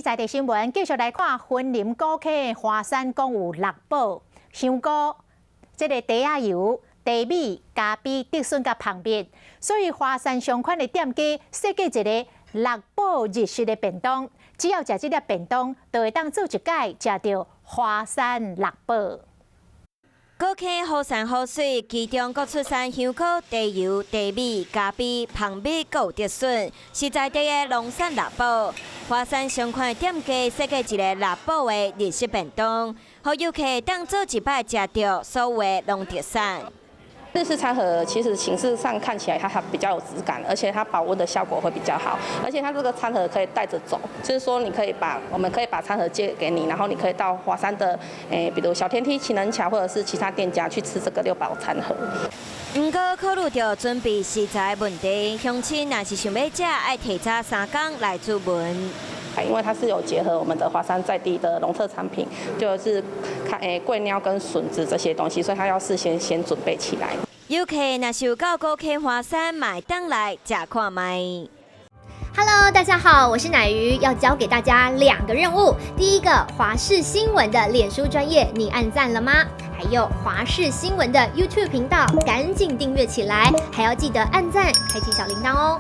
在地新聞，繼續來看雲林古坑華山講有六寶：香菇、這个茶仔油、茶米、咖啡、竹筍佮蜂蜜。所以華山相關的店家設計一个六寶日式的便當，只要食這粒便當，就會當做一擺食著華山六寶。古坑好山好水，其中閣出產香菇、茶油、茶米、咖啡、蜂蜜，閣有竹筍，是在地的農產六寶。華山相關的店家設計一个六寶的日式便當，予遊客當做一擺食著所有的農特產。日式餐盒其實形式上看起來它比較有質感，而且它保溫的效果會比較好，而且它這個餐盒可以帶着走，就是說你可以把我們可以把餐盒借給你，然後你可以到華山的比如小天梯、情人橋或者是其他店家去吃這個六寶餐盒。毋過考慮著準備食材問題，鄉親若是想欲食，愛提早3工來出門。因為它是有結合我們的華山在地的農特產品，就是看桂鳥跟筍子這些東西，所以它要事先先準備起來。遊客若是有到古坑華山，嘛會當來食看覓。 Hello，大家好，我是乃瑜，要交給大家兩個任務。第一個，華視新聞的臉書專頁，你按讚了嗎？還有華視新聞的 YouTube 頻道，趕緊訂閱起來，還要記得按讚，開啟小鈴鐺哦。